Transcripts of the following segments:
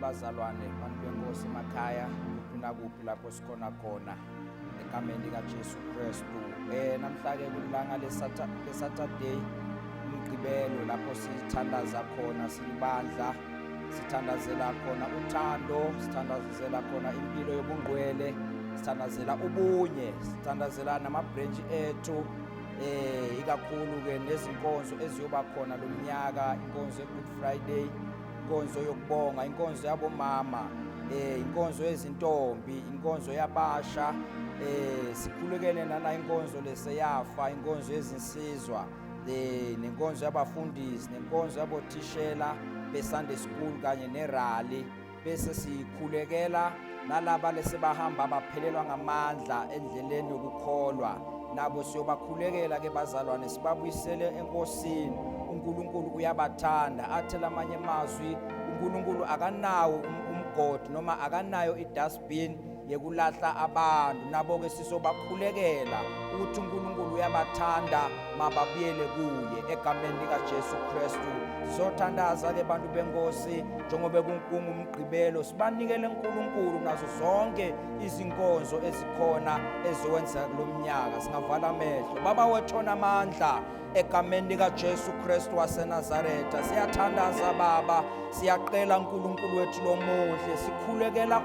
Bazalwane, bantu benkosi emakhaya, kuphi nakuphi lapho sikhona khona, egameni likaJesu Kristu. Namhla ke kulanga leSaturday, umgqibelo, lapho sithandaza khona silibandla, sithandazela khona uthando, sithandazela khona impilo yobungqwele, sithandazela ubunye, sithandazela nama-branch ethu, ikakhulu ke nezinkonzo eziyoba khona lomnyaka, inkonzo ye-Good Friday, inkonzo yokubonga, inkonzo yabomama, inkonzo yezintombi, inkonzo yabasha, sikhulekele nana inkonzo leseyafa, inkonzo yezinsizwa, nenkonzo yabafundisi, nenkonzo yabothishela be-Sunday school kanye nerally. Bese sikhulekela nalaba lesebahamba baphelelwa ngamandla endleleni yokukholwa, nabo siyobakhulekela ke bazalwane, sibabuyisele enkosini. UNkulunkulu uyabathanda. Athi lamanye amazwi, uNkulunkulu akanawo umgodi noma akanayo idustbin yekulahla abantu. Nabo ke sizobakhulekela ukuthi uNkulunkulu uyabathanda, mababuyele kuye egameni likaJesu Kristu. Sizothandaza ke bantu benkosi, njengoba kungumgqibelo, sibanikele uNkulunkulu nazo zonke izinkonzo ezikhona eziwenzeka kulomnyaka. Singavala amehlo. Baba wethu onamandla, egameni likaJesu Kristu waseNazaretha siyathandaza Baba, siyaqela uNkulunkulu wethu lomuhle, sikhulekela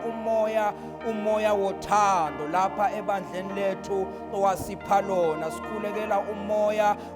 umoya wothando lapha ebandleni lethu owasipha lona, sikhulekela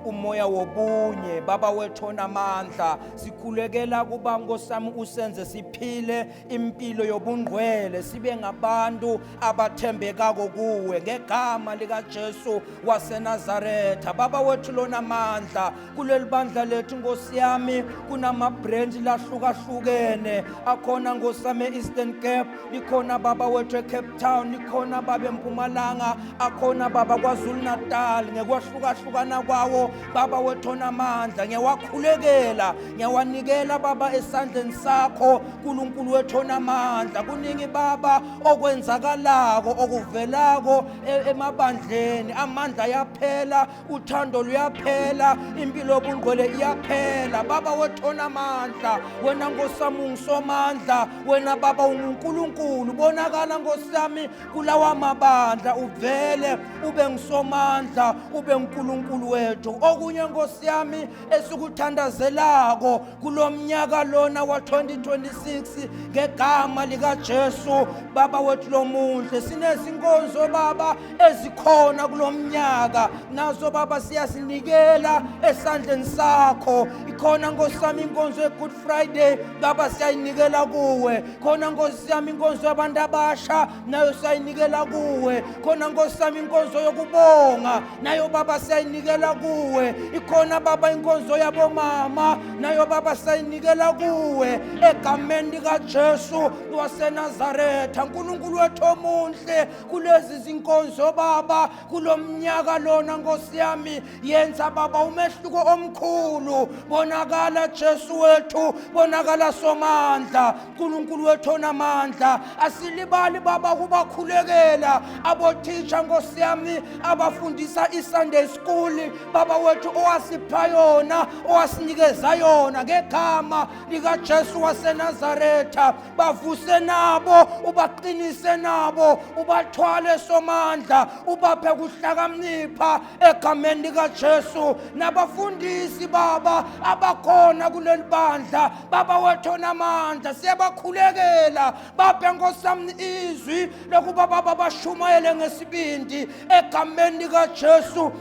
umoya wobunye Baba wethu onamandla, sikhulekela kuba Nkosami usenze siphile impilo yobungqwele, sibe ngabantu abathembekako kuwe ngegama likaJesu waseNazaretha. Baba wethu lonamandla, kuleli bandla lethu Nkosi yami kunama-branch lahlukahlukene akhona Nkosi yami e-Eastern Cape, likhona Baba wethu eCape Town, likhona Baba eMpumalanga, akhona Baba KwaZulu Natal. Ngekwahlukahlukana kwawo Baba wethu onamandla, ngiyawakhulekela, ngiyawanikela Baba esandleni sakho Nkulunkulu wethu onamandla. Kuningi Baba okwenzakalako okuvelako emabandleni, amandla ayaphela, uthando luyaphela, impilo yobungqwele iyaphela. Baba wethu onamandla, wena Nkosi yami ungisomandla, wena Baba unguNkulunkulu, bonakala Nkosi yami kulawa mabandla, uvele ube ngisomandla, ube uNkulunkulu wethu. Okunye Nkosi yami esikuthandazelako kulomnyaka lona wa-2026 ngegama likaJesu Baba wethu lomuhle, sinezinkonzo Baba ezikhona kulomnyaka, nazo Baba siyasinikela esandleni sakho. Ikhona Nkosi yami inkonzo ye-Good Friday Baba, siyayinikela kuwe. Khona Nkosi yami inkonzo yabantu abasha, nayo siyayinikela kuwe. Khona Nkosi yami inkonzo yokubonga, nayo Baba siyayinikela kuwe. Ikhona Baba inkonzo yabomama, nayo Baba siyayinikela kuwe egameni likaJesu waseNazaretha. Nkulunkulu wethu omuhle, kulezi zinkonzo Baba kulomnyaka lona Nkosi yami, yenza Baba umehluko omkhulu. Bonakala Jesu wethu, bonakala Somandla, Nkulunkulu wethu onamandla. Asilibali Baba kubakhulekela abothisha Nkosi yami abafundisa iSunday school Baba wethu owasipha yona, owasinikeza yona ngegama likaJesu waseNazaretha. Bavuse nabo, ubaqinise nabo, ubathwale Somandla, ubaphe kuhlakanipha egameni likaJesu. Nabafundisi Baba abakhona kuleli bandla Baba wethu onamandla, siyabakhulekela, baphe Nkosi yami izwi lokuba Baba bashumayele ngesibindi egameni likaJesu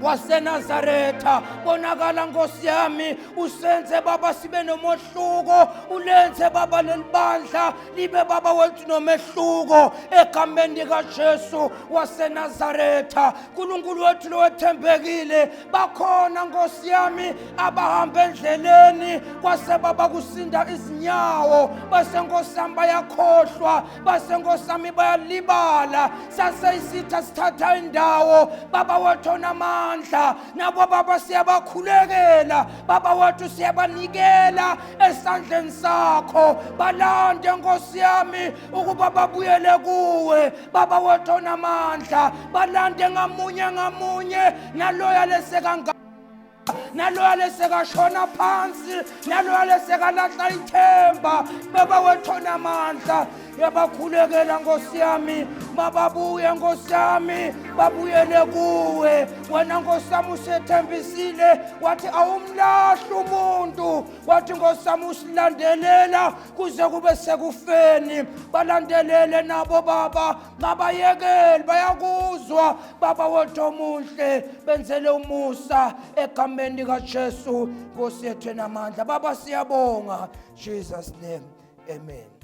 waseNazaretha. Bonakala Nkosi yami, usenze Baba sibe nomehluko, ulenze Baba lelibandla libe Baba wethu nomehluko egameni likaJesu waseNazaretha. Nkulunkulu wethu lowethembekile, bakhona Nkosi yami abahamba endleleni kwase Baba kusinda izinyawo, base Nkosi yami bayakhohlwa, base Nkosi yami bayalibala, sase isitha sithatha indawo. Baba wethu onamandla, nabo Baba siyabakhulekela, Baba wethu siyabanikela esandleni sakho, balande Nkosi yami ukuba babuyele kuwe Baba wethu onamandla, balande ngamunye ngamunye naloya lesekanga Naloya lesekashona phansi, naloya lesekalahla ithemba, Baba wethu onamandla, yabakhulekela Nkosi yami, mababuye Nkosi yami, babuyele kuwe. Wena Nkosi yami usethembisile, wathi awumlahli umuntu, wathi Nkosi yami usilandelela kuze kube sekufeni. Balandelele nabo Baba, mabayekeli, bayakuzwa Baba wethu omuhle, benzele umusa egameni likaJesu Nkosi yethu enamandla. Baba siyabonga, Jesus name, amen.